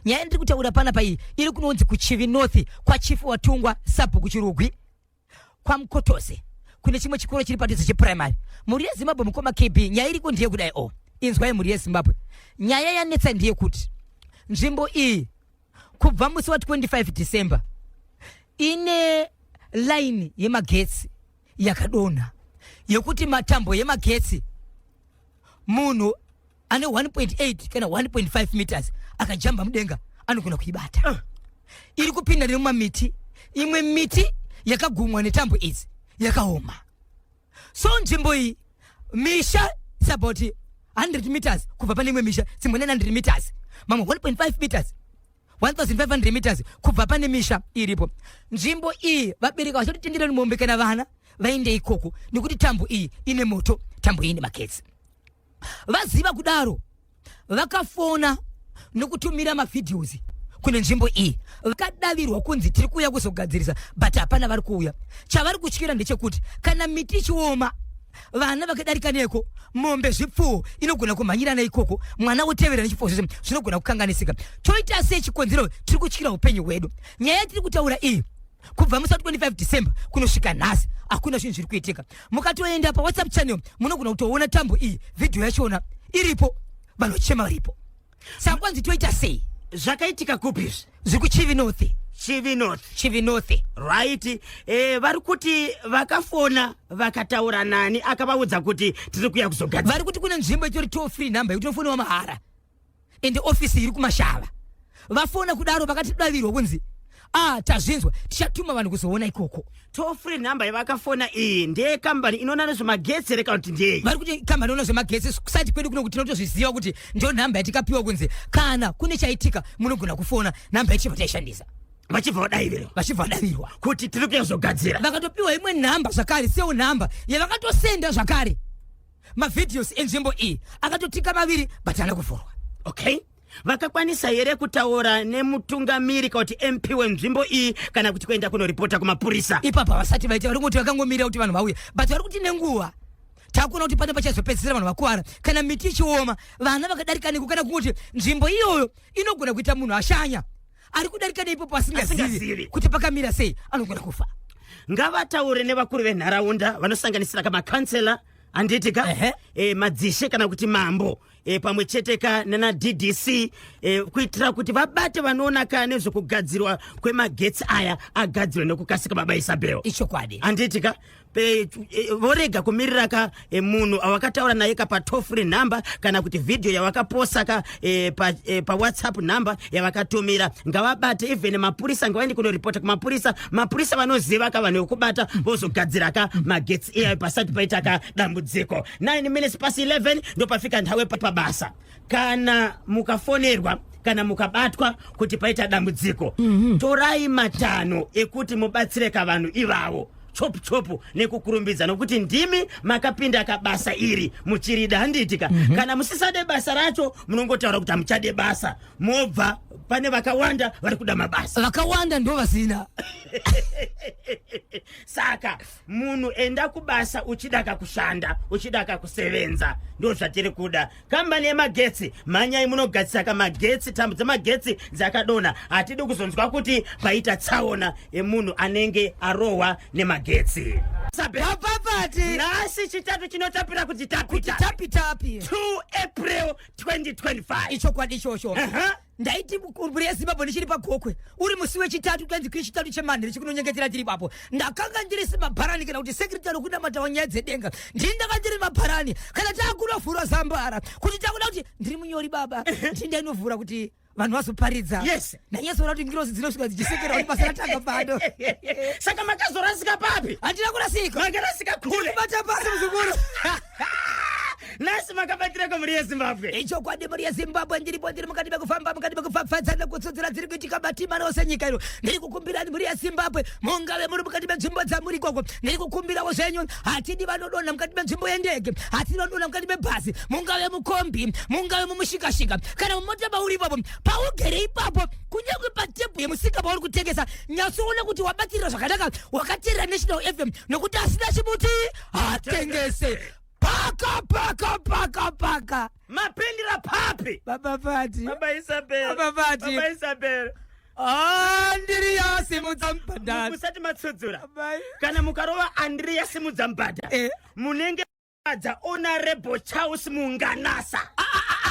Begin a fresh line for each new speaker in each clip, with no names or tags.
Nyaya yandiri kutaura panapa iyi iri kunonzi kuChivi North, kwaChief Watungwa, Sabhuku Chirugwi, kwaMukotose, kune chimwe chikoro chiri padhuze chepuraimari. Mhuri yeZimbabwe, mukoma KB, nyaya iriko ndiye kudai o inzwai mhuri yeZimbabwe, nyaya yanetsa ndeyekuti nzvimbo iyi kubva musi wa25 December ine laini yemagetsi yakadonha, yekuti matambo yemagetsi, munhu ane 1.8 kana 1.5 meters akajamba mudenga anogona kuibata. Iri kupinda nemumamiti, imwe miti yakagumwa netambo idzi yakaoma. So nzvimbo iyi, misha is about 100 meters kubva pane imwe misha, dzimwe 900 meters, mamwe 1.5 meters, 1500 meters kubva pane misha iripo. Nzvimbo iyi vabereki vachatotendera mombe kana vana vaende ikoko nekuti tambo iyi ine moto, tambo iyi ine magetsi. Vaziva kudaro, vakafona nokutumira mavideos kune nzvimbo iyi. Vakadavirwa kunzi tiri kuuya kuzogadzirisa, but hapana vari kuuya. Chavari kutyira ndechekuti kana miti ichioma, vana vakadarika neko, mombe, zvipfuwo inogona kumhanyirana ikoko, mwana wotevera nechipfuwo, zvese zvinogona kukanganisika. Toita sei? Chikonzero, tiri kutyira upenyu hwedu. Nyaya yatiri kutaura iyi, kubva musi wa25 December kunosvika nhasi, hakuna zvinhu zviri kuitika. Mukatoenda paWhatsApp channel munogona kutoona tambo iyi, vhidhiyo yachona iripo, vanochema varipo. Saka kwanzi toita sei?
Zvakaitika kupi izvi?
Zviri kuChivi North.
Chivi North.
Chivi North.
Right. Vari kuti vakafona vakataura nani akavaudza kuti tiri kuya kuzogadzira?
Vari kuti kune nzvimbo itori toll free number yekuti unofonewa mahara, ende ofisi iri kuMashava. Vafona kudaro, vakatidavirwa kunzi, "A, tazvinzwa, tichatuma vanhu kuzoona ikoko."
Toll free number yavakafona iyi ndeyekambani inoona nezvemagetsi here kana kuti ndeyei?
Vari kuti kambani inoona zvemagetsi. Kusati kwedu kuno kuti tinotozviziva kuti ndo nhamba yatikapiwa kunzi kana kune chaitika munogona kufona nhamba yetichibva taishandisa.
Vachibva vadaivirwa?
Vachibva vadavirwa.
Kuti tiri kuya kuzogadzira.
Vakatopiwa imwe nhamba zvakare, sewo nhamba yavakatosenda zvakare mavideos enzvimbo iyi, akatotika maviri, but haana kuvhurwa.
Okay, vakakwanisa here kutaura nemutungamiri kana kuti MP wenzvimbo iyi kana kuti kuenda kunoripota kumapurisa?
Ipapo havasati vaita. Vari kungoti vakangomirira kuti vanhu vauye, but vari kuti nenguva takuona kuti pane pachazopedzisira vanhu vakuvara kana miti ichioma, vana vakadarika neko, kana kungoti nzvimbo iyoyo inogona kuita munhu ashanya ari kudarika neipopo asingazivi
Asingazivi.
kuti pakamira sei, anogona kufa.
Ngavataure nevakuru venharaunda vanosanganisira kamakansela, handiti ka?
Ehe.
Madzishe kana kuti mambo, pamwe chete ka nana DDC, kuitira kuti vabate vanoona ka nezvekugadzirwa kwemagetsi aya, agadzirwe nekukasika, baba Isabel.
Ichokwadi.
Handiti ka? Vorega kumirira ka munhu awakataura naye ka patoll free number kana kuti vhidhiyo yawakaposa ka paWhatsApp number yavakatumira. Ngavabate even mapurisa, ngavaende kunoripota kumapurisa. Mapurisa vanoziva ka vanhu vekubata, vozogadzira ka magetsi iyayo pasati paita ka dambudziko. 9 minutes past 11 ndopafika nthawi pabasa. Kana mukafonerwa kana mukabatwa kuti paita dambudziko, torai matanho ekuti mubatsire kavanhu ivavo chopu chopu nekukurumbidza, nokuti ndimi makapinda kabasa iri muchirida, handiti ka? Kana musisade basa racho, munongotaura kuti hamuchade basa, mobva. Pane vakawanda vari kuda mabasa.
Vakawanda ndo vasina.
Saka munhu enda kubasa uchida kakushanda, uchida kakusevenza, ndo zvatiri kuda. Kambani yemagetsi, mhanyai munogadzisa kamagetsi, tambo dzemagetsi dzakadonha. Hatidi kuzonzwa kuti paita tsaona yemunhu anenge arohwa nemagetsi.
Papapati.
Nhasi Chitatu chinotapira kuti tapi.
Kuti tapi tapi.
2 April 2025.
Ichokwadi ichocho. Ndaiti mhuri yeZimbabwe, ndichiri paGokwe, uri musi weChitatu, kanzi kuri Chitatu chemanhere chikunonyengetera tiri ipapo. Ndakanga ndiri semabharani kana kuti sekretary wekunamata wanyaya dzedenga. Ndini ndanga ndiri mabharani kana taakunovhura zambara kuti takuda kuti ndiri munyori baba, ndini ndainovhura kuti vanhu vazoparidza. Ndanyatsoona kuti ngirozi dzinosvika dzichisekera kuti basa ratanga pano.
Saka makazorasika papi?
Handina kurasika.
Makarasika kure.
Bata pasi, muzukuru.
Nhasi makabatirako, mhuri yeZimbabwe?
Ichokwadi, mhuri yeZimbabwe, ndiripo, ndiri mukati mekufamba, mukati mekupfapfadza nekutsudzura dziri kuitika matima ose nyika ino. Ndiri kukumbirani, mhuri yeZimbabwe, mungave muri mukati menzvimbo dzamuri ikoko, ndiri kukumbirawo zvenyu. Hatidi vanodonha mukati menzvimbo yendege, hatidi vanodonha mukati mebhazi, mungave mukombi, mungave mumushikashika kana mumota mauri ipapo, paugere ipapo, kunyange patebhu yemusika pauri kutengesa, nyatsoona kuti wabatirira zvakanaka, wakateerera National FM, nokuti asina chimuti hatengese. Paka paka paka paka.
Mapindira papi?
Baba Fati.
Baba Isabel.
Baba Fati.
Baba Isabel.
Andiriya simudza mubhadha.
Musati matsudzura. Kana mukarova Andiriya simudza mubhadha.
Eh.
Munenge adza Honorable Charles Munganasa.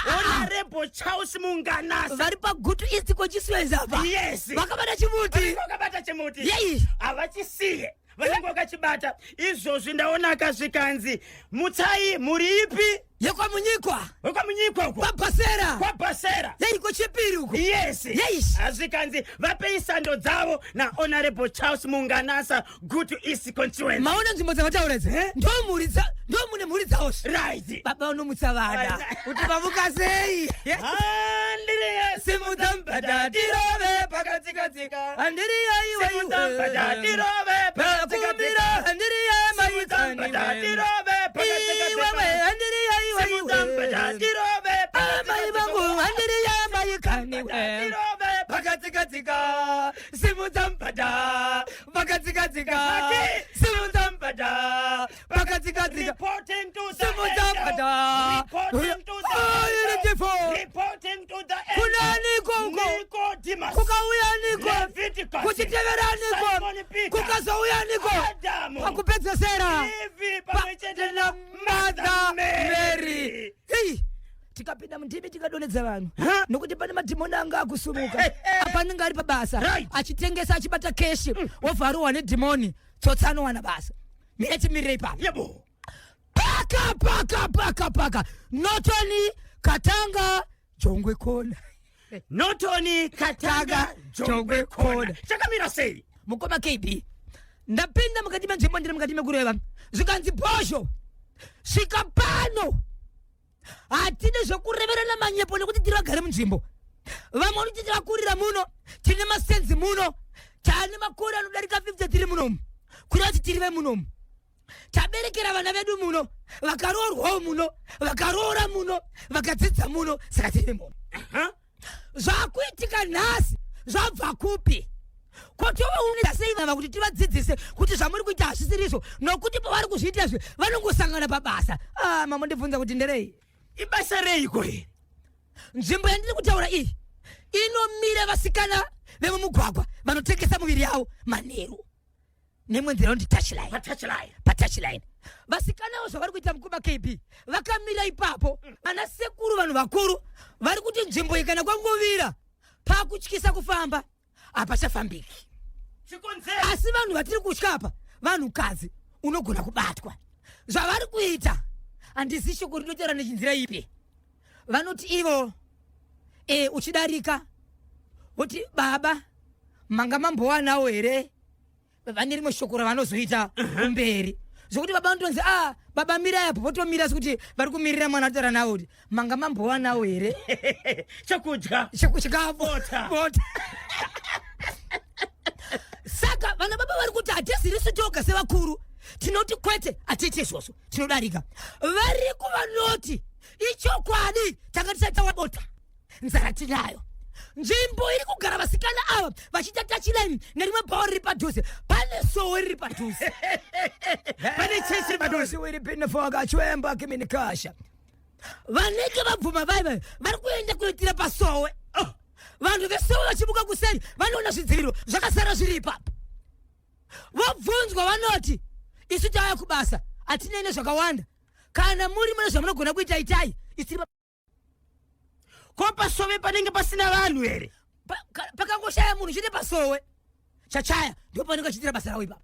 Honorable Charles Munganasa.
Vari paGutu East constituency apa.
Yes.
Vakabata chimuti.
Vakabata chimuti.
Yei.
Havachisiye. Vanenge vakachibata. Izvozvi ndaona zvikanzi mutsai mhuri ipi?
Yekwamunyikwa.
Wekwamunyikwa uko.
Kwabhasera.
Kwabhasera.
Yei kuchipiri uko.
Yes.
Yes.
Zvikanzi vapei sando dzavo naHonorable Charles Munganasa, Gutu East constituency.
Maona nzvimbo dzavataura idzi? Ndo mhuri dza ndo mune mhuri dzavo.
Right.
Baba unomutsa vana.
Right.
Kuti vamuka sei?
Andiriya
Simudza mubhadha tirove pakatsika-tsika. Andiriya iwe
Simudza mubhadha
iwe.
tirove
Pakumbira
pakatsika-tsika.
andiriya
Simudza mubhadha
maikani.
tirove pakatsika-tsika.
Iwewe andiriya iwe
Simudza mubhadha
iwe.
tirove
Amai vangu andiriya maikani we.
tirove
Pakatsika-tsika. Simudza mubhadha. Pakatsika-tsika.
Paki.
Simudza mubhadha. Pakatsika-tsika.
Reporting to the
Simudza
angel.
mubhadha.
Reporting to the
Oh,
angel.
beautiful.
Reporting to the angel.
Kunaniko uko?
Nicodemus.
Kukauya niko?
Leviticus.
Kuchitevera niko?
Simon Peter.
Kukazouya niko?
Adamu.
Pakupedzesera.
Eve pamwe chete
na
Mother
Mother Mary.
Mary.
Hey, tikapinda mundimi tikadonedza vanhu
Huh?
nokuti pane madhimoni anga akusumuka apa anenge ari pabasa
Right.
achitengesa achibata keshi wobva arohwa nedhimoni, tsotsi anowana basa. Mire timirire ipapo.
Yebo.
Paka paka paka paka. Notoni, Katanga, Jongwe Kona.
Notoni, Katanga, Jongwe Kona. Chakamira sei?
Mukoma KB, ndapinda mukati menzvimbo, ndiri mukati mekureva, zvikanzi, "Bhozho, svika pano. Hatidi zvokureverana manyepo nekuti tiri vagari munzvimbo. Vamwe vanoti tavakurira muno, tine masenzi muno, taane makore anodarika 50 tiri munomu, kureva kuti tiri vemunomu. Taberekera vana vedu muno, vakaroorwawo muno, vakaroora muno, vakadzidza muno, saka tiri vemuno.
Huh?
Zvakuitika nhasi zvabva kupi? Kotovaunza sei vava kuti tivadzidzise kuti zvamuri kuita hazvisirizvo?" Nokuti pavari kuzviita izvi vanongosangana pabasa. Ah, mamondibvunza kuti nderei?
Ibasa reiko iri?
Nzvimbo yandiri kutaura iyi inomira vasikana vemumugwagwa vanotengesa muviri yavo manheru, nemwe nzira yonzi touchline.
Patouchline.
Patouchline. Vasikanawo zvavari kuita, mukoma KB, vakamira ipapo. Ana sekuru, vanhu vakuru vari kuti nzvimbo iyi kana kwangovira pakutyisa kufamba, hapachafambiki.
Chikonzero?
Asi vanhu vatiri kutya apa vanhukadzi, unogona kubatwa. Zvavari kuita handisi shoko rinotaura nechinzira ipi. Vanoti ivo uchidarika voti, "Baba, manga mambowanawo here?" Vane rimwe shoko ravanozoita kumberi zvokuti baba vanotonzi, "A baba, mirai apo." Votomira sekuti vari kumirira mwana ataura navo kuti, "Manga mambowanawo here
Chokudya.
Chikafu?"
Bota.
Bota. Saka vana baba vari kuti hatizirisu toga sevakuru tinoti kwete, hatiiti izvozvo, tinodarika. Variko vanoti ichokwadi, tanga tisati tawabota, nzara tinayo. Nzvimbo iri kugara vasikana ava vachiita touchline nerimwe bhawa riri padhuze, pane sowe riri padhuze.
Pane chechi iri padhuze.
Wiripinefoakachwemba kiminikasha. Vanenge vabvuma vaiva vari kuenda kunoitira pasowe.
Oh.
Vanhu vesowe vachimuka kuseri vanoona zvidziviro zvakasara zviri ipapo. Vobvunzwa vanoti, "Isu tauya kubasa, hatinei nezvakawanda. Kana muri mune zvamunogona kuita, itai. Isu tiri
Ko pasowe panenge pasina vanhu here?
Pakangoshaya munhu chete pasowe chachaya, ndo panenge achiitira basa ravo ipapo.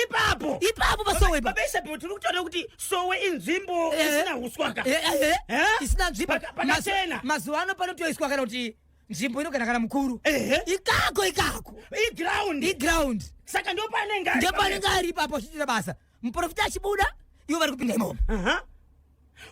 Ipapo?
Ipapo pasowe ipapo.
Baba Isabel, tiri kutaura kuti sowe inzvimbo isina uswa ka?
Eh. Isina nzvimbo.
Pakachena.
Mazuva ano panotoiswa kana kuti nzvimbo inogara kana mukuru. Ikako ikako.
Iground.
Iground.
Saka ndo panenge ari.
Ndo panenge ari ipapo achiitira basa. Muprofita achibuda, ivo vari kupinda imomo.
Aha.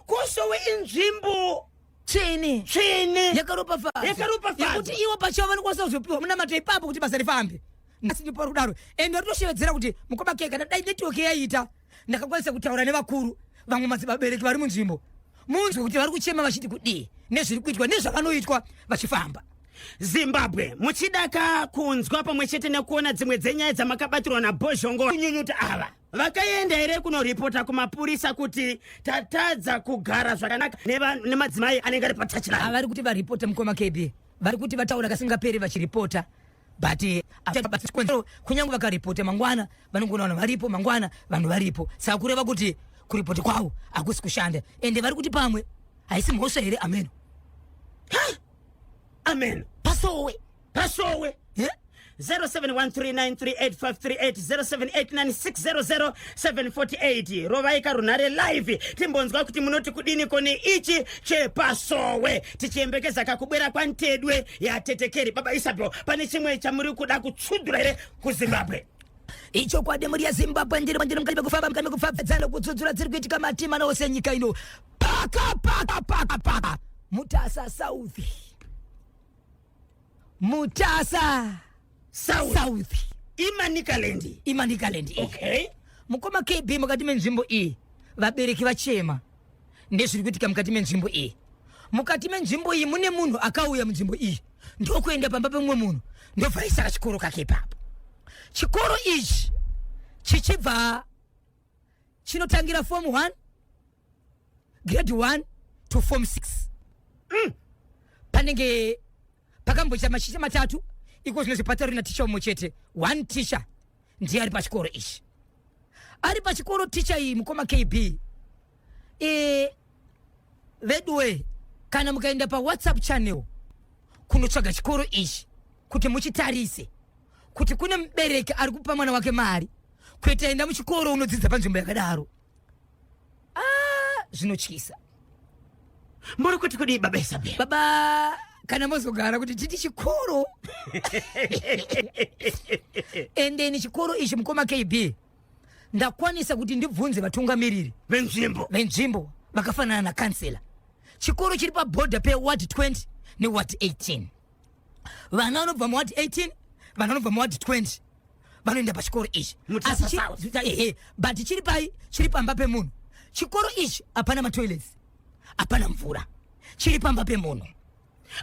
Ko sowe inzvimbo
tsvene.
Tsvene.
Yakaropafadzwa.
Yakaropafadzwa.
Yekuti ivo pachavo vanokwanisa kuzopiwa munamato ipapo kuti basa rifambe. Nhasi ndipo kudaro ende ritoshevedzera kuti mukoma ke, kana dai network yaita ndakakwanisa kutaura nevakuru, vamwe madzibabereki vari munzvimbo, munzwe kuti vari kuchema vachiti kudii nezviri kuitwa nezvavanoitwa vachifamba.
Zimbabwe, muchidaka kunzwa pamwe chete nekuona dzimwe dzenyaya dzamakabatirwa naBhozhongo kunyunyuta ava. Vakaenda here kunoripota kumapurisa kuti tatadza kugara zvakanaka nemadzimai anenge ari patouchline?
Vari kuti varipota, mukoma KB, vari kuti vataura kasingaperi vachiripota, but kunyange vakaripota, mangwana vanongoona vanhu varipo, mangwana vanhu varipo. Saka kureva kuti kuripota kwavo hakusi kushanda. Ende vari kuti pamwe haisi mhosva here, ameno.
Amen.
Pasowe.
Pasowe.
Eh?
0713938538, 0789600748. Rovai karunhare live, timbonzwa kuti munoti kudiniko neichi chepasowe, tichiembekeza kakubwera kwantedwe yatetekeri. Baba Isabel, pane chimwe chamuri kuda kutsudura here kuZimbabwe?
Ichokwadi, muri yeZimbabwe, ndiri ndiri mukati mekufamba, mukati mekufambadzana, kudzudzura dziri kuitika matima ose enyika ino. Paka paka paka paka, Mutasa South, Mutasa
South.
South.
IManicaland.
IManicaland iyi. Mukoma KB, mukati menzvimbo iyi vabereki vachema nezviri kuitika mukati menzvimbo iyi. Mukati menzvimbo iyi mune munhu akauya munzvimbo iyi, ndokuenda pamba pemumwe munhu, ndobva aisa kachikoro kake ipapo. Chikoro ichi chichibva chinotangira form 1, grade 1 to form 6. Panenge pakamboita maticha matatu, iko zvino zvipatarina ticha umwe chete. One teacher ndiye ari pachikoro ichi, ari pachikoro ticha iyi. Mukoma KB, veduwe, kana mukaenda paWhatsApp channel kunotsvaga chikoro ichi kuti muchitarise kuti kune mubereki ari kupa mwana wake mari kuita enda muchikoro unodzidza panzvimbo yakadaro, ah, zvinotyisa.
Muri kuti kudii, baba Isabel?
Baba, kana mozogara kuti titi chikoro, endeni chikoro ichi. Mukoma KB, ndakwanisa kuti ndibvunze vatungamiriri
venzvimbo.
Venzvimbo vakafanana nakansela. Chikoro chiri pabhodha peward 20 neward 18. Vana vanobva muward 18, vana vanobva muward 20 vanoenda pachikoro ichi.
Mutasa
Asi
South.
Ehe, but chiri pai? Chiri pamba pemunhu. Chikoro ichi hapana matoilets, hapana mvura, chiri pamba pemunhu.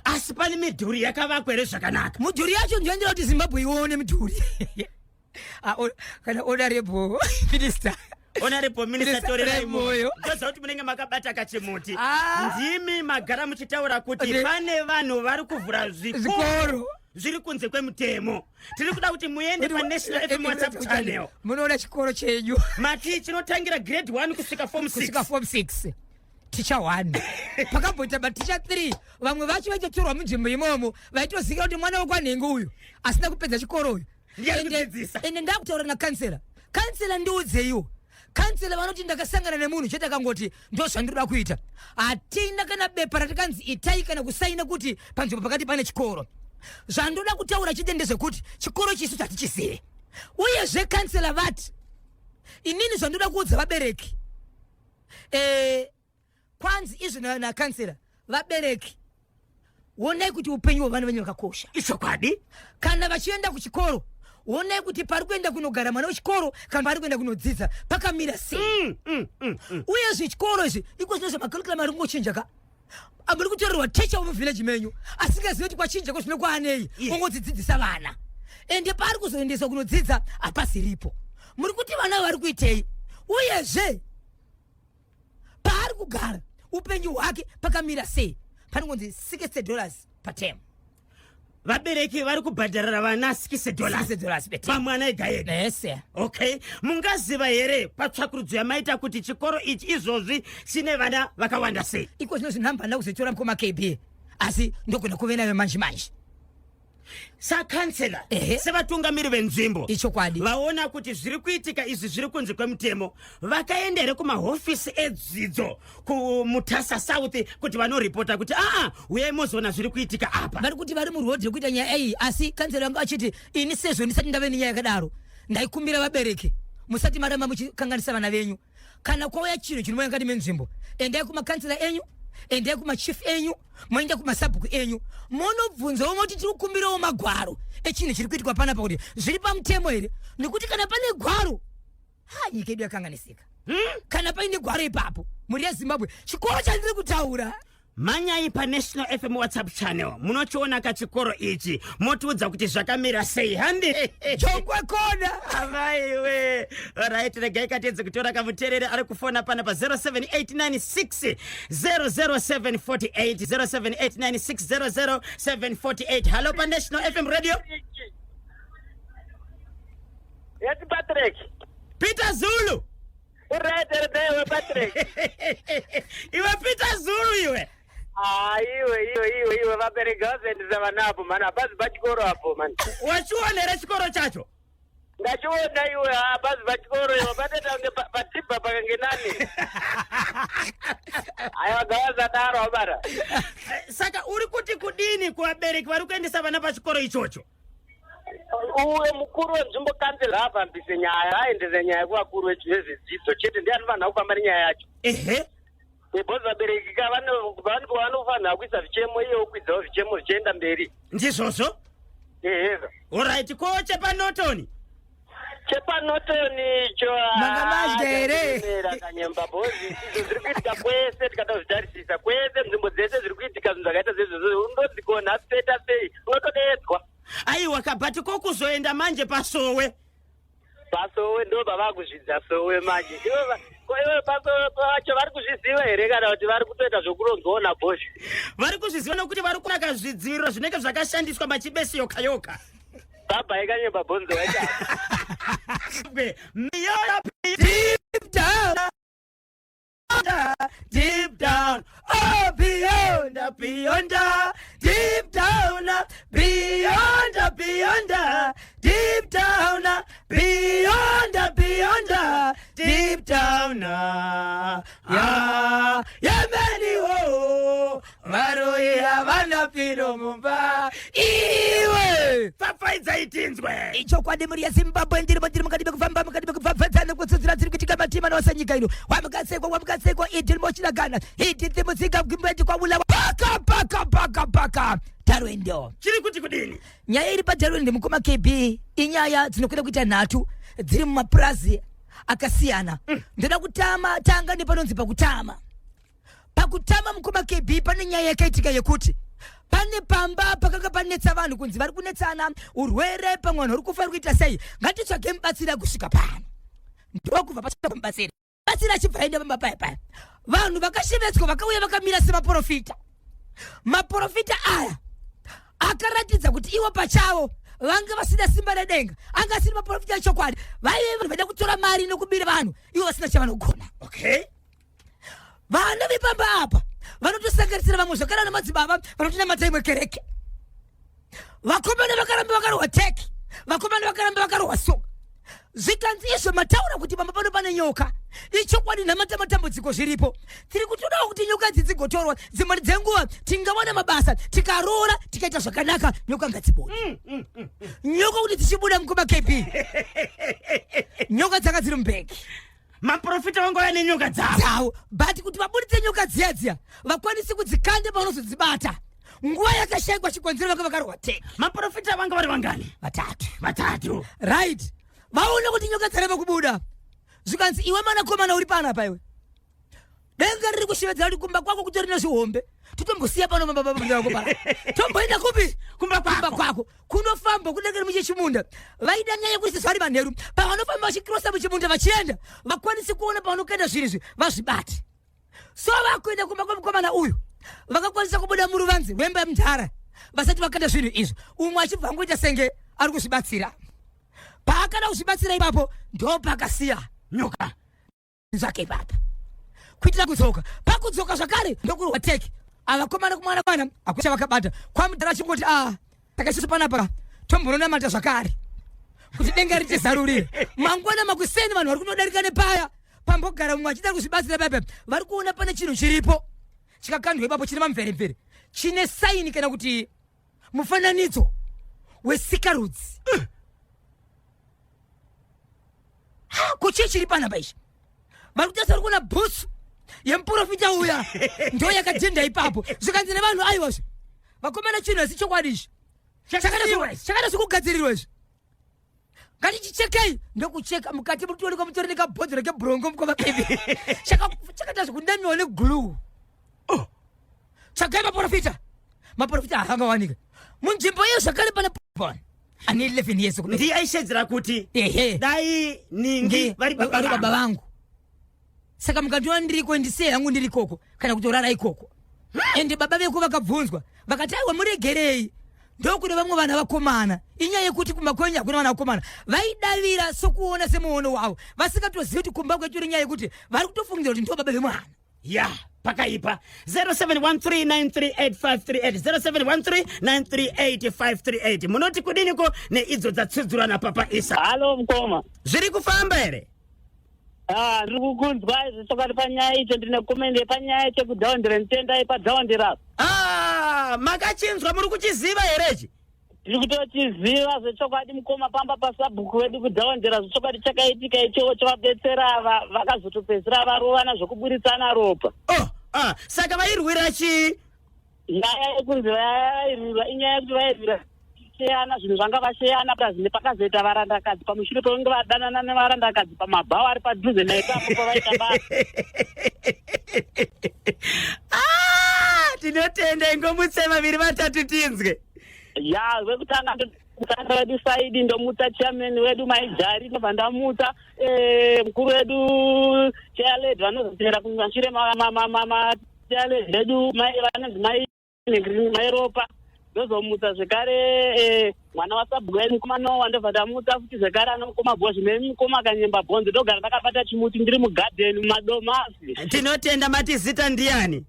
Asi pane midhuri yakavakwa here zvakanaka?
Mudhuri yacho ndinoendera kuti Zimbabwe ione midhuri. Ah, kana honorable minister.
Honorable Minister.
Minister.
Torerai
Moyo.
Moyo, ndoziva kuti munenge makabata kachimuti.
Ah.
Ndimi magara muchitaura kuti pane vanhu vari kuvhura zvikoro
zvikoro
zviri kunze kwemutemo. Tiri kuda kuti muende paNational FM WhatsApp channel.
Munoona chikoro chenyu.
Mati chinotangira grade 1 kusvika form 6?
Kusvika form 6, ticha 1. Pakamboita maticha 3, vamwe vacho vaitotorwa munzvimbo imomo, vaitoziva kuti mwana wekwanhengo uyu asina kupedza chikoro uyu
Ndiye ari kudzidzisa.
Ende ndakutaura nakansela. Kansela, ndiudzeiwo. Kansela vanoti ndakasangana nemunhu chete akangoti ndo zvandinoda kuita. Hatina kana bepa ratikanzi itai kana kusaina kuti panzvimbo pakati pane chikoro. Zvandoda kutaura chete ndezvekuti chikoro chisu hatichizive. Uyezve kansela vati inini zvandoda kuudza vabereki, kwanzi izvi nakansela, vabereki, onai kuti upenyu hwevana venyu hwakakosha.
Ichokwadi.
Kana vachienda kuchikoro, onai kuti pari kuenda kunogara mwana wechikoro kana pari kuenda kunodzidza pakamira sei. Uyezve chikoro izvi iko zvino zvemacurriculum ari kungochinja ka. Muri kutorerwa ticha wemuvhileji menyu asingazivi kuti kwachinja ko zvino kwaanei. Ongodzidzidzisa vana, ende paari kuzoendeswa kunodzidza hapasiripo. Muri kuti vana vari kuitei? Uyezve paari kugara, upenyu hwake pakamira sei? Panongonzi $60 paterm.
Vabereki vari kubhadharira vana $60?
$60 paterm.
Pamwana ega ega?
Ese.
Okay, mungaziva here patsvakurudzo yamaita kuti chikoro ichi izvozvi chine vana vakawanda sei?
Iko zvino zvinhamba handina kuzoitora, mukoma KB, asi ndogona kuve nayo manje manje.
Sakansela,
Ehe.
sevatungamiri venzvimbo,
Ichokwadi.
vaona kuti zviri kuitika izvi zviri kunze kwemutemo, vakaenda here kumahofisi edzidzo kuMutasa South kuti vanoripota kuti aa, uyai mozoona zviri kuitika apa?
Vari kuti vari murodhi rekuita nyaya iyi, asi kansela vangu achiti ini sezvo ndisati ndave nenyaya yakadaro, ndaikumbira vabereki, musati maramba muchikanganisa vana venyu. Kana kwauya chinhu chinomouya mukati menzvimbo, endai kumakansela enyu, endai kumachief enyu, moenda kumasabhuku enyu, monobvunzawo, moti tiri kukumbirawo magwaro echinhu chiri kuitikwa panapa kuti zviri pamutemo here. Nekuti kana pane gwaro, ha, nyika yedu yakanganisika. Kana paine gwaro ipapo, mhuri yeZimbabwe, chikoro chandiri kutaura.
Mhanyai paNational FM WhatsApp channel, munochiona kachikoro ichi, motiudza kuti zvakamira sei. Handi
Jongwe kona.
Amaiwe, right, regai katedze kutora kamuterere ari kufona pana pa 07896 00748, 07896 00748. Hallo paNational FM Radio.
Yes, Patrick.
Peter Zulu.
Uright here, Patrick?
Iwe Peter Zulu, iwe.
Ah, iwe, iwe, iwe, iwe, vabereki vazoendesa vana apo mani, hapazi pachikoro apo mani.
Wachiona here chikoro chacho?
Ndachiona iwe, hapazi pachikoro iwe, patoita kunge patibha pakange nani. Aiwa, gavasadaro abara.
Saka uri kuti kudini kuvabereki vari kuendesa vana pachikoro ichocho?
Uwe mukuru wenzvimbo, kanzela, ngaafambise nyaya, aendese nyaya kuvakuru vezvedzidzo chete, ndiye anofanira kufamba nenyaya yacho. Because vabereki ka vanofanira kuisa zvichemo, iye okwidzawo zvichemo zvichienda mberi.
Ndizvozvo.
Eheza.
Alright, ko chepaNorton?
ChepaNorton icho.
Manga madya here?
Kanyemba bhozi, izvo zviri kuitika kwese, tikada kuzvitarisisa kwese, nzvimbo dzese zviri kuitika zvinhu zvakaita seizvozvo, undodzikona asi toita sei, unotodeedzwa.
Aiwa kabhati, ko kuzoenda manje pasowe?
Pasowe ndo pavakuzvidza sowe manje. Ko iwe, pasowe pacho vari kuzviziva here kana kuti vari kutoita zvokuronzwawo nabhoshi?
Vari kuzviziva nokuti vari kunaka zvidziviriro zvinenge zvakashandiswa machibesi yoka yoka.
Baba ikanyemba bhonzo waita.
Miyoyo.
Deep down,
Deep down, oh, beyond, beyond, deep down, beyond, beyond, deep down, beyond, beyond, deep down, ya yemeniwo varoyi havana piro mumba
iwe.
Pfapfaidza itinzwe.
Ichokwadi, mhuri yeZimbabwe, ndirimo, ndiri mukati mekufamba, mukati mekupfapfadzana, kutsudzura dziri kuitika matima nose nyika ino. Wamukasekwa, wamukasekwa, iti mochidagana iti dzimutsika kumbeti kwabulawa paka paka paka paka Darwendo.
Chiri kuti kudini?
Nyaya iri paDarwendo, mukoma KB, inyaya dzinokwenda kuita nhatu dziri mumapurazi akasiyana. Ndoda kutama tanga nepanonzi pakutama. Pakutama, mukoma KB, pane nyaya yakaitika yekuti pane pamba pakanga panetsa vanhu, kunzi vari kunetsana urwere, pamwe vanhu vari kufa, vari kuita sei, ngatitsvage mubatsiri akusvika pano. Ndokubva patsvaka mubatsiri, batsiri achibva aenda pamba paya paya. Vanhu vakashevedzwa vakauya vakamira semaprofita. Maprofita aya akaratidza kuti ivo pachavo vanga vasina simba redenga, anga asiri maprofita echokwadi. Vaive vanhu vaida kutora mari nokubira vanhu, ivo vasina chavanogona. Vana vepamba apa vanotosanganisira vamwe zvakare namadzibaba vanotonamata imwe kereke. Vakomana vakaramba vakarohwa teki, vakomana vakaramba vakarohwa soka. Zvikanzi, izvo mataura kuti pamba pano pane nyoka, ichokwadi, nhamata matambudziko zviripo, tiri kutodawo kuti nyoka idzi dzigotorwa. Dzimwe dzenguva tingawana mabasa, tikaroora, tikaita zvakanaka, nyoka ngadzibude. Nyoka kuti dzichibuda, mukoma KB, nyoka dzanga dziri mubhegi.
Maprofita vangauya nenyoka dzavo.
Dzavo, but kuti vabuditse nyoka dziya dziya, vakwanisi kudzikanda pavanozodzibata, nguva yakashayikwa chikonzero, vanga vakarohwa teki.
Maprofita vanga vari vangani?
Vatatu.
Vatatu.
Right, vaona kuti nyoka dzareva kubuda, zvikanzi, iwe mwanakomana uri panapa, iwe, denga riri kushevedzera kuti kumba kwako kutori nezvihombe, totombosiya pano pako pana, tomboenda kupi?
Kumba kwako.
Kumba kwako kunofamba kunenge muchimunda. Vaida nyaya yekuti sezvo vari manheru, pavanofamba vachikrosa muchimunda vachienda, vakwanisi kuona pavanokuenda zviri izvi, vazvibate. So vakuenda kumba kwemukomana uyu, vakakwanisa kubuda muruvanze rwemba yemundara vasati vakanda zvinhu izvi, umwe achibva angoita senge ari kuzvibatsira. Paakada kuzvibatsira ipapo, ndo pakasiya
nyoka
zvake ipapo kuitira kudzoka. Pakudzoka zvakare ndokurwa teki avakomana kumwana kwana akucha vakabata kwamudhara achingoti, a takaisiso panapa, tombononamata zvakare kuti denga ritizarurire. Mangwana makuseni, vanhu vari kunodarika nepaya pambogara mumwe achida kuzvibatsira paipa, vari kuona pane chinhu chiripo chikakandwa ipapo, chine mamveremvere, chine saini kana kuti mufananidzo wesikarudzi. Kuchii chiri panapa ichi? Vari kutarisa, vari kuona bhutsu yemuprofita uya ndo yakadhinda ipapo. Zvikanzi nevanhu, aiwazve vakomana, chinhu asi chokwadi ichi chakada zvekugadzirirwa izvi, ngatichichekei. Ndokucheka, mukati muri kutoonekwa mutori nekabhodhoro kebhurongo, mukoma Kevi, chakaita zvekunamiwa neglue. Tsvagai maprofita. Maprofita haangawanika munzvimbo iyo. Zvakare pane bon ane 11 years kudai.
Ndiye aishedzera kuti
Ehe.
Dai ningi vari baba
vari baba
vangu.
Vangu. Saka mukandiona ndiriko, ndisiye hangu ndiri ikoko kana kutorara ikoko. Ende baba veko vakabvunzwa, vakati, "Aiwa, muregerei, ndokune vamwe vana vakomana." Inyaya yekuti kumba kwenyu hakuna vana vakomana. Vaidavira sokuona semuono wavo, vasingatozivi kuti kumba kwetu iri nyaya yekuti vari kutofungidzira kuti ndo baba vemwana.
Ya, pakaipa. 0713938538, 0713938538. Munoti kudiniko neidzo dzatsudzurwa napapa Isa?
Halo, mukoma.
Zviri kufamba here?
Ah, ndiri kukunzwa izvi chokwadi. Panyaya icho ndine comment panyaya chekudhaundira nditendai padhaundira.
Ah, makachinzwa, muri kuchiziva here ichi?
Ndiri kutochiziva zvechokwadi, mukoma. Pamba pasabhuku wedu kudhaundira, zvechokwadi chakaitika ichowo chavabetsera vakazotopedzisira varovana zvokuburitsana ropa.
Oh, ah, saka vairwira chii?
Nyaya yekunzi vairwira inyaya yekuti vairwira sheyana zvinhu zvanga vasheyana pazine. Pakazoita varandakadzi pamushure pekunge vadanana nevarandakadzi pamabhawa ari padhuze naipapo pavaita basa.
Ah, tinotenda. Ingomutse vaviri vatatu tinzwe.
Ya, wekutanga mutanga wedu Saidi, ndomutsa chairman wedu Maijari, ndobva ndamutsa mukuru wedu chairlady vanozotera kumashure chairlady vedu mai vanonzi mai Mairopa. Ndozomutsa zvekare mwana wasabhuku wedu mukoma Nowa. Ndobva ndamutsa futi zvekare ana mukoma Bhozvi nemukoma Kanyemba Bhonzo. Ndogara ndakabata chimuti, ndiri mugadheni mumadomasi.
Tinotenda. Mati zita ndiani?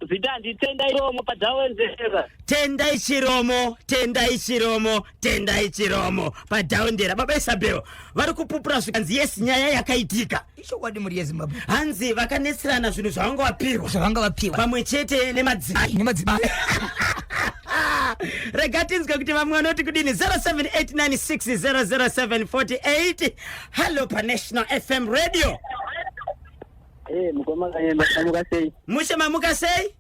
Zita nditenda iromo padhawenzera.
Tendai Chiromo, Tendai Chiromo, Tendai Chiromo padhaundera. Baba Isabel vari kupupura zvikanzi yes, nyaya yakaitika.
Ichokwadi, mhuri yeZimbabwe.
Hanzi vakanetserana zvinhu zvavanga vapirwa.
Zvavanga vapiwa.
Pamwe chete nemadzimai.
Nemadzimai.
Rega tinzwe kuti vamwe vanoti kudini. 0789600748. Hallo paNational FM Radio.
Mukoma Kanyemba, tamuka sei?
Mushe, mamuka sei?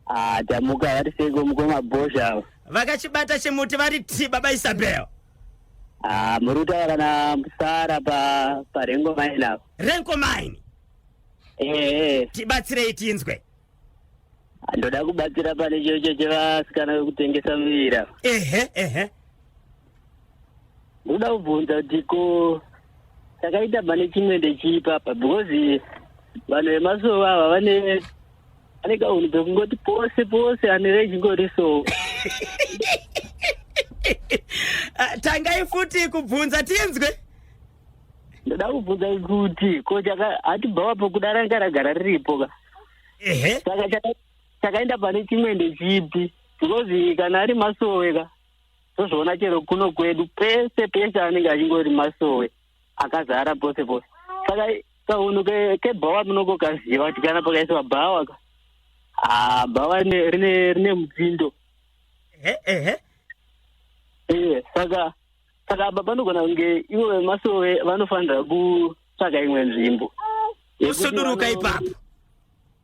Ah, tamuka. Vari seiko mukoma Bhosha ava?
Vakachibata chimuti, vari ti baba Isabel.
Ah, muri kutaura na Musara pa paRengo Mine apa.
Renko Mine.
Eh.
Tibatsirei tinzwe.
Ndoda kubatsira pane chocho chevasikana vekutengesa miviri ava.
ehe ehe
Ndoda kubvunza kuti ko chakaita pane chimwe ndechiipapa, because vanhu vemasowe ava vane kaunhu pekungoti pose pose ane rechingori sowe.
Ah, tangai futi kubvunza tinzwe.
Ndoda kubvunza kuti ko chaka hati bhawapo kuda ranga ragara riripo ka? Saka chakaenda pane chimwe ndechipi? Because kana ari masowe ka, tozviona chero kuno kwedu, pese pese anenge achingori masowe akazara pose pose. Saka kaunhu kebhawa munoko kaziva kuti kana pakaiswa bhawa ka, ha, bhawa rine mudzindo.
ehe ehe
Saka apa panogona kunge ivo vemasowe vanofanira kutsvaka imwe nzvimbo yekuti
Kusuduruka ipapo.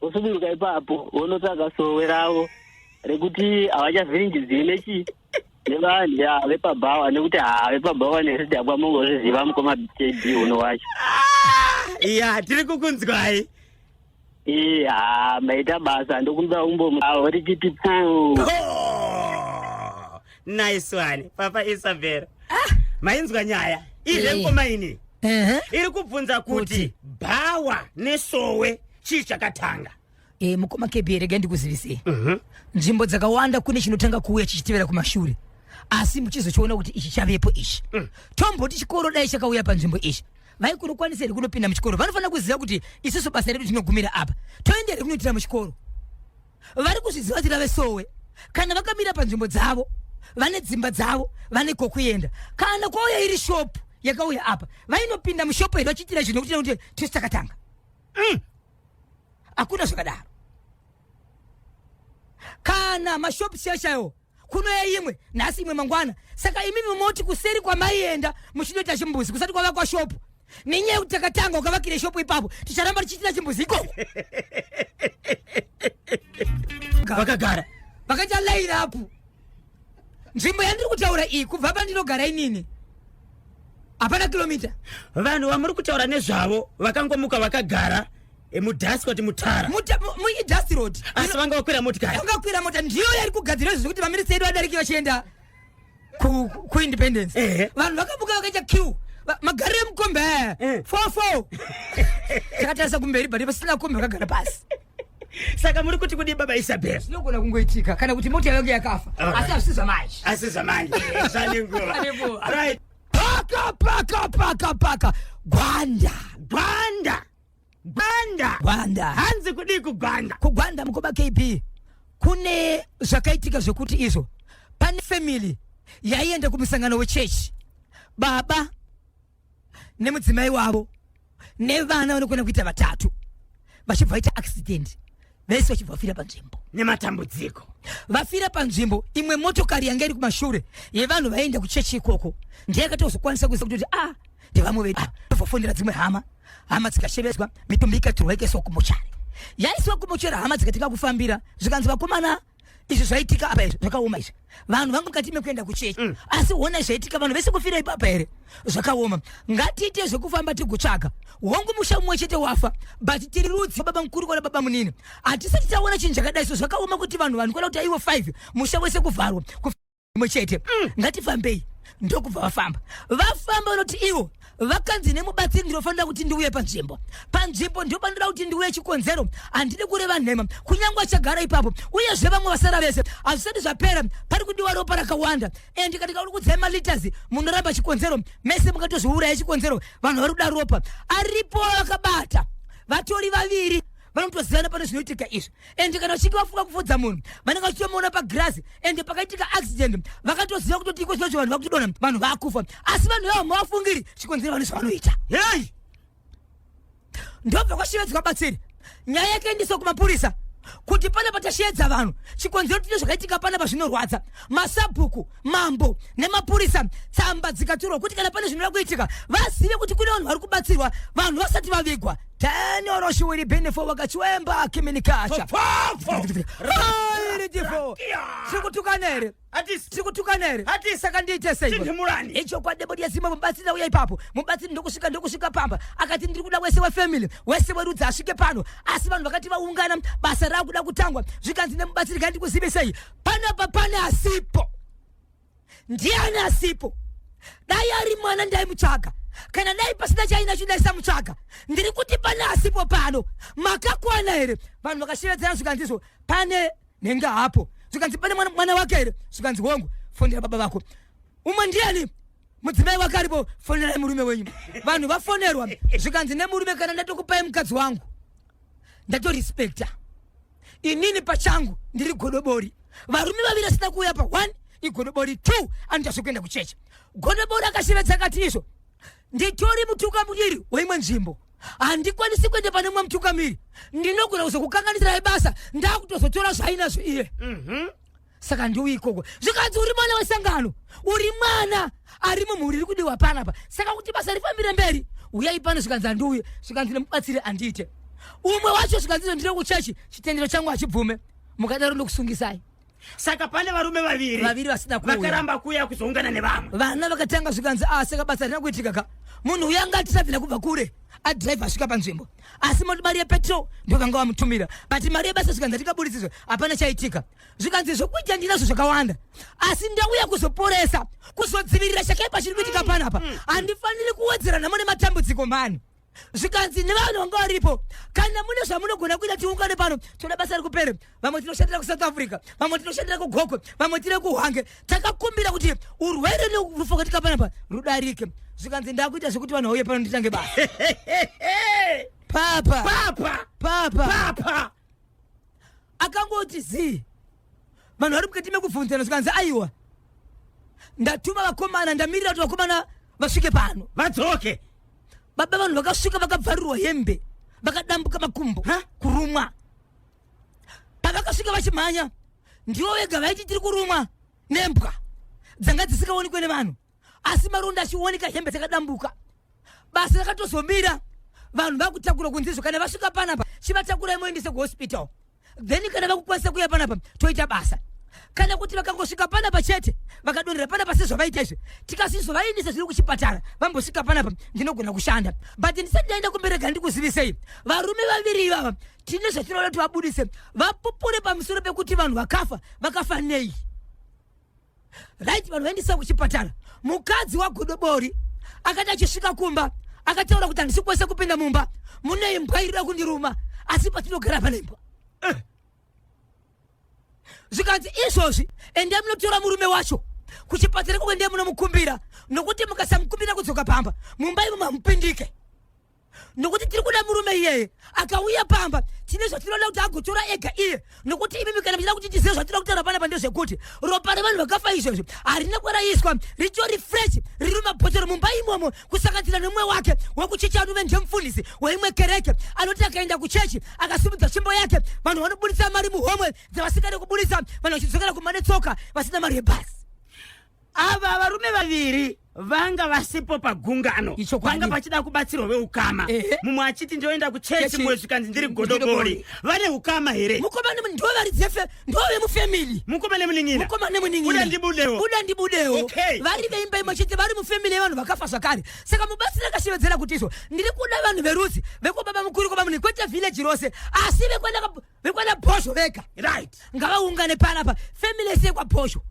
Kusuduruka ipapo, vonotsvaka sowe ravo rekuti havachavhiringidziri nechi nevanhu ya vepabhawa, nekuti ha, vepabhawa nezvidhakwa mungozviziva, mukoma JB uno wacho.
Ya, tiri kukunzwai.
Ee, ha, maita basa. Ndokumbira umbo avo richiti po.
Oh, nice one, Papa Isabel. Mainzwa nyaya iRenko Mine?
Ehe.
Iri kubvunza kuti
Kuti.
bhawa nesowe chii chakatanga?
Mukoma KB, rega ndikuzivisei, nzvimbo dzakawanda kune chinotanga kuuya chichitevera kumashure, asi muchizochiona kuti ichi chavepo ichi. Tomboti chikoro dai chakauya panzvimbo ichi, vaikunokwanisa here kunopinda muchikoro? Vanofanira kuziva kuti isusu basa redu tinogumira apa, toenda here kunoitira muchikoro? Vari kuzviziva kuti rave sowe. Kana vakamira panzvimbo dzavo, vane dzimba dzavo, vane kokuenda. Kana kwauya iri shopu yakauya apa, vainopinda mushopu here vachiitira zvinhu nekuti tisu takatanga? Hakuna zvakadaro. Kana mashopu chaiwo, kunoya imwe nhasi, imwe mangwana. Saka imimi moti kuseri kwamaienda muchinoita chimbuzi kusati kwavakwa shopu, nenyaya yekuti takatanga, ukavakire shopu ipapo, ticharamba tichiitira chimbuzi ikoko.
Vakagara.
Vakaita line up. Nzvimbo yandiri kutaura iyi, kubva pandinogara inini hapana kilomita.
Vanhu vamuri kutaura nezvavo vakangomuka vakagara. Mudhasi kuti mutara.
Muidust road.
Asi vanga vakwira motikari.
Vanga mota ndiyo yari kugadzira izvo zvekuti vamirisi edu vadariki vachienda kuindependence. Vanhu vakabuka vakaita queue. Magariro emukombe aya. Four four. Takatarisa kumberi, but pasina kombe, vakagara pasi.
Saka muri kuti kudii, baba Isabel?
Zvinogona kungoitika, kana kuti mota yange yakafa. Asi hazvisi zvamanje.
Asi zvamanje zvane nguva.
Zvane nguva.
Right.
Paka paka paka paka Gwanda.
Gwanda, Gwanda.
Gwanda.
Hanzi kudii kuGwanda?
KuGwanda, mukoma KB, kune zvakaitika zvekuti izvo pane family yaienda kumusangano wechechi, baba nemudzimai wavo nevana vanokona kuita vatatu, vachibva vaita accident vese, vachibva vafira panzvimbo.
Nematambudziko.
Vafira panzvimbo. Imwe motokari yanga iri kumashure yevanhu vaienda kuchechi ikoko ndeyakatozokwanisa kuziva kuti a ndevamwe vedu. Tozofonera dzimwe hama, hama dzikashevedzwa, mitumbi ikaturwa, ikaiswa kumochari. Yaiswa kumochari, hama dzikatika kufambira, zvikanzi, "Vakomana, izvi zvaitika apa, izvi zvakaoma izvi. Vanhu vanga mukati mekuenda kuchechi, asi hona zvaitika, vanhu vese kufira ipapa here? Zvakaoma. Ngatiite zvekufamba tigotsvaga. Hongu, musha mumwe chete wafa, but tiri rudzi baba mukuru kana baba munini, hatisati taona chinhu chakadai. So zvakaoma kuti vanhu vanokona kuti aiwe 5, musha wese kuvharwa mumwe chete. Ngatifambei." Ndokubva vafamba. Vafamba, vanoti ivo vakanzi nemubatsiri, "Ndinofanira kuti ndiuye panzvimbo. Panzvimbo ndipo pandinoda kuti ndiuye. Chikonzero, handidi kureva nhema, kunyange achagara ipapo, uyezve vamwe vasara vese hazvisati zvapera. Pari kudiwa ropa rakawanda, and katika uri kudzai maliters, munoramba. Chikonzero, mese mungatozviuraya. Chikonzero, vanhu vari kuda ropa." Aripo vakabata vatori vaviri vanotozivana pane zvinoitika izvi, ende kana vachinge vafunga kufudza munhu, vanenge vachitomuona pagirazi. Ende pakaitika accident, vakatoziva kutoti iko zvinocho vanhu vakutodonha, vanhu vakufa, asi vanhu ivavo mavafungiri. Chikonzero, vane zvavanoita.
Hei.
Ndobva kwashevedzwa batsiri, nyaya yakaendeswa kumapurisa kuti pana patasheedza vanhu, chikonzero tine zvakaitika panapa zvinorwadza. Masabhuku, mambo nemapurisa, tsamba dzikaturwa kuti kana pane zvinoda kuitika vazive kuti kune vanhu vari kubatsirwa, vanhu vasati vavigwa. Tanioroshiwiri benefo wakachwemba kiminikacha iritifo. Tiri kutukana here?
Hatisi.
Tiri kutukana here?
Hatisi.
Saka ndiite sei?
Tinhimurani.
Ichokwadi bodi yezimbabwe, mubatsiri auya ipapo. Mubatsiri ndokusvika pamba, akati, "Ndiri kuda wese wefamily, wese werudzi asvike pano." Asi vanhu vakati vaungana, basa raakuda kutangwa, zvikanzi nemubatsiri, "Kai, ndikuzivisei, panapa pane asipo." Ndiani asipo? "Dai ari mwana ndaimutsvaga. Kana dai pasina chainacho ndaisamutsvaga. Ndiri kuti pane asipo pano. Makakwana here?" Vanhu vakashevedzana, zvikanzizvo pane nhenga hapo. Zvikanzi, "Pane mwana wake here?" Zvikanzi, "Hongu." "Fonera baba vako." "Umwe ndiani?" "Mudzimai wake aripo. Fonerai murume wenyu." Vanhu vafonerwa, zvikanzi nemurume, "Kana ndatokupai mukadzi wangu, ndatorespecta. Inini pachangu ndiri godobori. Varume vaviri asina kuuya pa 1 igodobori, 2 anoita zvekuenda kuchechi." Godobori akashevedza akati izvo, "Nditori mutungamiri weimwe nzvimbo, handikwanisi kuenda pane mumwe mutungamiri. Ndinogona kuzokukanganisirai basa, ndakutozotora zvainazvo iye. Saka ndiuyi ikoko." Zvikanzi, "Uri mwana wesangano, uri mwana ari mumhuri iri kudiwa panapa, saka kuti basa rifambire mberi, uyai pano." Zvikanzi, "Handiuye." Zvikanzi nemubatsiri, "Handiite." Umwe wacho zvikanzi, "Ndiri kuchechi, chitendero changu hachibvume. Mukadaro ndokusungisai."
Saka pane varume vaviri.
Vaviri vasina kuuya.
Vakaramba kuuya kuzoungana nevamwe.
Vana vakatanga, zvikanzi, "A, saka basa rina kuitika ka. Munhu uyu anga atisabvira kubva kure, adhiraivha asvika panzvimbo, asi mari yepetrol ndo vanga vamutumira, but mari yebasa," zvikanzi, "hatikaburitsizve, hapana chaitika." Zvikanzi, "Zvokuita ndinazvo zvakawanda, asi ndauya kuzoporesa, kuzodzivirira chakaipa chiri kuitika panapa. Handifaniri kuwedzera nhamo nematambudziko mani." Zvikanzi nevanhu vanga varipo, "Kana mune zvamunogona kuita, tiungane pano. Toda basa rikupere. Vamwe tinoshandira kuSouth Africa, vamwe tinoshandira kuGokwe, vamwe tiri kuHwange. Takakumbira kuti urwere nerufu katika panapa rudarike." Zvikanzi, "Ndakuita zvekuti vanhu vauye pano, nditange basa." Papa.
Papa.
Papa.
Papa.
Akangoti zii, vanhu vari mukati mekubvunzana. Zvikanzi, "Aiwa, ndatuma vakomana, ndamirira kuti vakomana vasvike pano."
Vadzoke.
Baba, vanhu vakasvika vakabvarirwa hembe, vakadambuka makumbo.
Ha?
Kurumwa. Pavakasvika vachimhanya, ndivo vega vaiti, "Tiri kurumwa nembwa," dzanga dzisingaonekwe nevanhu, asi maronda achioneka, hembe dzakadambuka. Basa rakatozomira, vanhu vakutakura kunzizvo, "Kana vasvika panapa, chivatakurai muendese kuhospital, then kana vakukwanisa kuuya panapa, toita basa." Kana kuti vakangosvika panapa chete, vakadonhera panapa sezvavaita izvi, tikasizovaindisa zviri kuchipatara, vambosvika panapa, ndinogona kushanda. But ndisati ndaenda kumberega, ndikuzivisei, varume vaviri ivava tine zvatinoda kuti vabudise, vapupure pamusoro pekuti vanhu vakafa vakafa nei. Right, vanhu vaendesa kuchipatara. Mukadzi waGodobori akati achisvika kumba akataura kuti handisi kukwanisa kupinda mumba, mune imbwa irida kundiruma, asi patinogara pane imbwa. Zvikanzi izvozvi endai munotora murume wacho kuchipatara ikoko, endai munomukumbira, nokuti mukasamukumbira kudzoka pamba, mumba imo mamupindike, nokuti tiri kuda murume iyeye akauya pamba, tine zvatinoda kuti agotora ega iye. Nokuti imimi kana muchida kuti tizive zvatinoda kutaura panapa, ndezvekuti ropa revanhu vakafa izvozvo harina kwaraiswa, ritori fresh, riri mumabhotoro mumba imomo, kusanganisira nemumwe wake wekuchechi anove ndemufundisi weimwe kereke, anoti akaenda kuchechi akasimudza tsvimbo yake, vanhu vanobudisa mari muhomwe dzavasingade kubudisa, vanhu vachidzokera kumba netsoka vasina mari yebhasi.
Ava varume vaviri vanga vasipo pagungano.
Ichokwadi.
Vanga pachida kubatsirwa veukama. Mumwe achiti ndioenda kuchechi,
Chechi.
mumwe zvikanzi ndiri godobori.
Godobori.
Vane ukama here?
Mukoma, ndo vari dzefe, ndo vemufamily.
Mukoma nemunin'ina.
Mukoma nemunin'ina.
Buda ndibudewo.
Buda ndibudewo. Vari veimba imwe chete, vari mufamily yevanhu vakafa zvakare. Saka mubatsiri akashevedzera kuti izvo ndiri kuda vanhu verudzi vekwababa mukuru, kwaba munhu, kwete village rose, asi vekwana Bhozho vega. Ngavaungane panapa, family yese yekwaBhozho.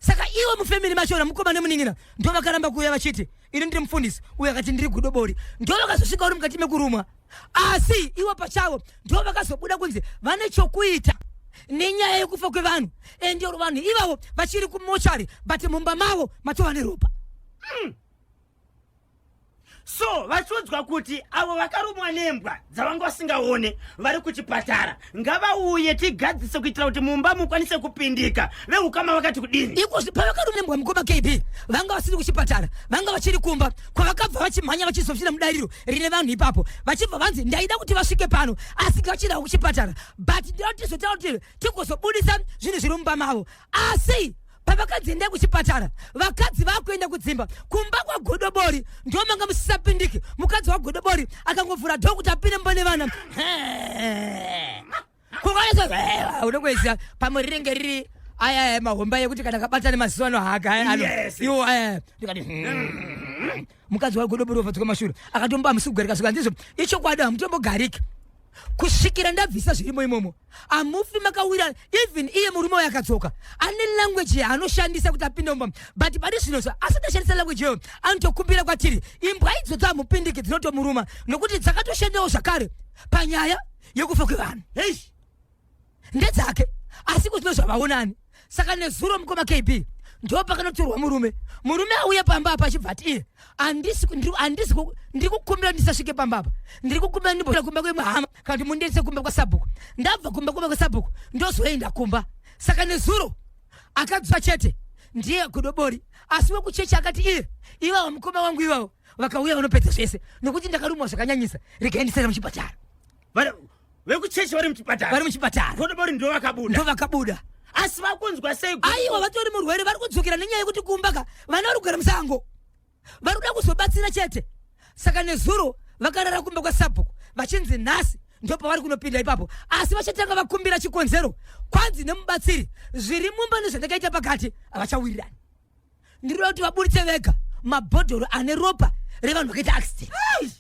Saka ivo mufamily machona, mukoma nemunin'ina ndo vakaramba kuuya, vachiti ini ndiri mufundisi, uyo akati ndiri godobori. Ndo vakazosvika uri mukati mekurumwa, asi ivo pachavo ndo vakazobuda kunzi vane chokuita nenyaya yekufa kwevanhu, ende vanhu ivavo vachiri kumochari, but mumba mavo matova neropa.
So vachiudzwa kuti avo vakarumwa nembwa dzavanga vasingaone vari kuchipatara, ngavauye tigadzise kuitira kuti mumba mukwanise kupindika, veukama vakati kudini?
Ikozvi pavakarumwa nembwa, mukoma KB, vanga vasiri kuchipatara, vanga vachiri kumba kwavakabva vachimhanya vachizosvira mudariro rine vanhu ipapo, vachibva vanzi ndaida kuti vasvike pano, asi vachirawo kuchipatara, but ndinoda kuti tizotaura kuti tigozobudisa zvinhu zviri mumba mavo. Asi pavakanzi endai kuchipatara, vakadzi vakuenda kudzimba, kumba kwaGodobori ndo manga musisapindiki. Mukadzi waGodobori akangovhura door kuti apinde mumba nevana, kukaisa unongoziva pamwe rinenge riri aya aya mahomba ekuti kana kabata nemaziso ano haka aya ano. Iwo aya, ndikati mukadzi waGodobori wabva mashure akatomba hamusi kugarika. Svika ndizvo ichokwadi, hamutombogariki kusvikira ndabvisa zvirimo imomo, hamufi makawira. Even iye murume uyo akadzoka ane language yaanoshandisa kuti apinde mumba, but pari zvino zva asati ashandisa language iyoyo, anotokumbira kwatiri, imbwa idzodzo hamupindiki, dzinotomuruma, nokuti dzakatoshandawo zvakare panyaya yekufa kwevanhu.
Hei.
Ndedzake, asi kuzvino zvavaonani. Saka nezuro, mukoma KB, ndo pakanotorwa murume. Murume auya pamba apa achibva ati iye handisi ndiri kukumbira ndisasvike pamba apa, ndiri kukumbira ndimboenda kumba kwemahama, kana kuti mundiendese kumba kwasabhuku. Ndabva kumba kwasabhuku ndozoenda kumba. Saka nezuro akadzwa chete ndiye Godobori, asi wekuchechi akati iye ivavo mukoma wangu ivavo vakauya vanopedza zvese, nokuti ndakarumwa zvakanyanyisa, regai ndisere muchipatara.
Vekuchechi vari muchipatara?
Vari muchipatara.
Godobori ndo vakabuda?
Ndo vakabuda.
Asi vakunzwa sei?
Aiwa, vatori murwere, vari kudzokera nenyaya yekuti kumba ka vana vari kugara musango, vari kuda kuzobatsira chete. Saka nezuro vakarara kumba kwasabhuku, vachinzi nhasi ndo pavari kunopinda ipapo, asi vachatanga vakumbira chikonzero. Kwanzi nemubatsiri, zviri mumba nezvandakaita pakati havachawirirani, ndinoda kuti vaburitse vega mabhodhoro ane ropa revanhu vakaita accident.
Ai!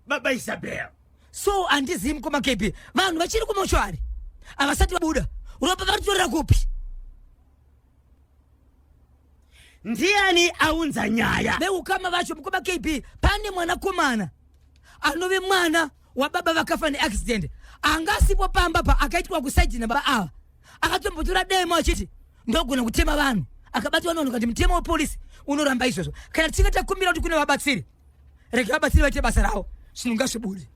Baba Isabel.
So handizivi, mukoma KB, vanhu vachiri kumochwari, havasati vabuda, ropa varitorera kupi?
Ndiani aunza nyaya?
Veukama vacho, mukoma KB. Pane mwanakomana anove mwana wababa vakafa neaccident, anga asipo pamba pa akaitwa kusaidi nababa ava, akatombotora demo achiti ndogona kutema vanhu, akabatwa nevanhu kati mutemo wepolisi unoramba izvozvo. Kana tichinge takumbira kuti kune vabatsiri, rege vabatsiri vaite basa ravo, zvinhu ngazvibude.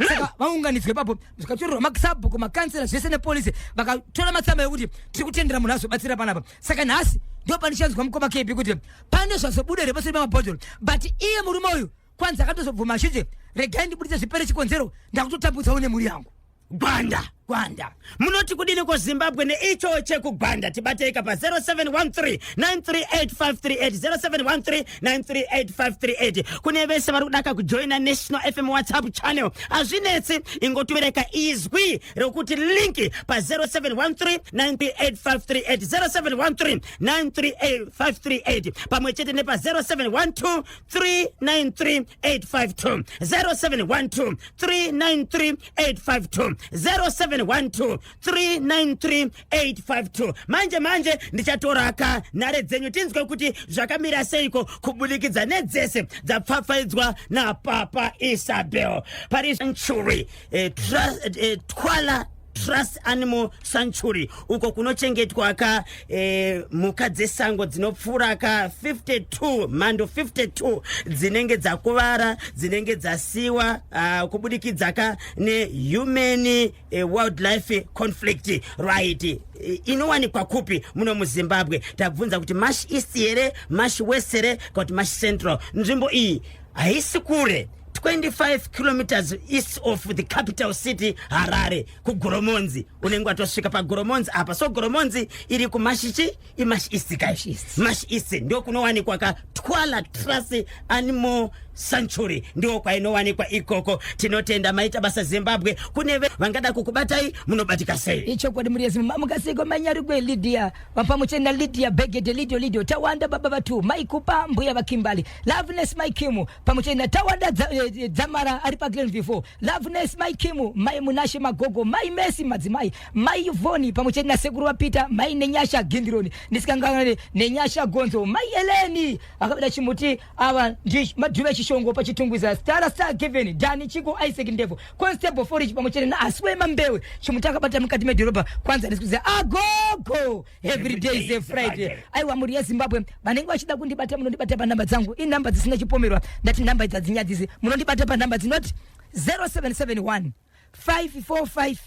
Saka vaunganidzwe ipapo, zvikatorerwa masabhuku, makansela, zvese nepolisi, vakatora matsamba ekuti tiri kutendera munhu azobatsira panapa. Saka nhasi ndo panichanzwa, mukoma KB, kuti pane zvazobuda here paseri pamabhodhoro. But iye murume uyu kwanzi akatozobvuma achiti regai ndibudise zvipere chikonzero, ndakutotambudzawo nemhuri yangu.
Gwanda.
Gwanda.
Munoti kudini kuZimbabwe neicho chekuGwanda? Tibateika pa 0713 938538, 0713 938538. Kune vese vari kudaka kujoina National FM WhatsApp channel, hazvinetsi, ingotumireka izwi rekuti link pa 0713 938538, 0713 938538, pamwe chete nepa 0712 393 852, 0712 393 852, 0712 393 852. Manje manje ndichatoraka nhare dzenyu, tinzwe kuti zvakamira seiko kubudikidza nedzese dzapfapfaidzwa naPapa Isabel. Pari sanctuary, Twala Trust Animal Sanctuary, uko kunochengetwa ka mhuka dzesango dzinopfuura ka 52, mhando 52 dzinenge dzakuvara, dzinenge dzasiwa kubudikidza ka nehuman wildlife conflict, right? Inowanikwa kupi muno muZimbabwe? Tabvunza kuti Mash East here, Mash West here, kana kuti Mash Central? Nzvimbo iyi haisi kure, 25 kilometers east of the capital city, Harare, kuGoromonzi. Unenge watosvika paGoromonzi apa. So Goromonzi iri kuMash chi iMash East kai.
Mash East.
Mash East ndo kunowanikwa ka Twala Trust Animal Sanctuary, ndo kwainowanikwa ikoko. Tinotenda, maita basa Zimbabwe. Kune vangada kukubatai, munobatika sei?
Ichokwadi, muri yezimu mamukasiko manyarugwe Lydia, pamwe chete naLydia Begede, Lidio Lidio Tawanda, baba vatu Maikupa, mbuya vaKimbali, Loveness Maikimu, pamwe chete naTawanda Dzamara ari paGlen V4, Loveness Maikimu, mai Munashe Magogo, mai Mesi madzimai, mai Yvoni, pamwe chete nasekuru vaPita, mai Nenyasha Gindironi, ndisikangane neNyasha Gonzo, mai Eleni akabida chimuti. Ava ndi Madhuve Chishongo paChitungwiza, Star Star Given Dani Chiko, Isaac Ndevo, Constable Forich, pamwe chete naAswe Mambewe chimuti akabata mukati medhorobha. Kwanza ndisikuziva agogo, every day is a Friday. Aiwa, mhuri yeZimbabwe, vanenge vachida kundibata, munondibata panhamba dzangu, inhamba dzisina chipomerwa. Ndati nhamba idzi hadzinyadzisi. Munondibata panhamba dzinoti 0771 545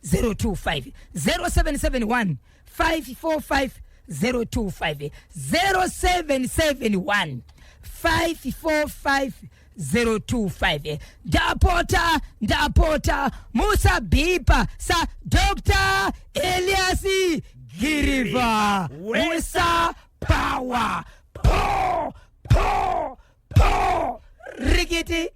025, 0771 545 025, 0771 545 025. Ndapota, ndapota, musabhipa saDr Elias Giriva. Musa power po po po rikiti.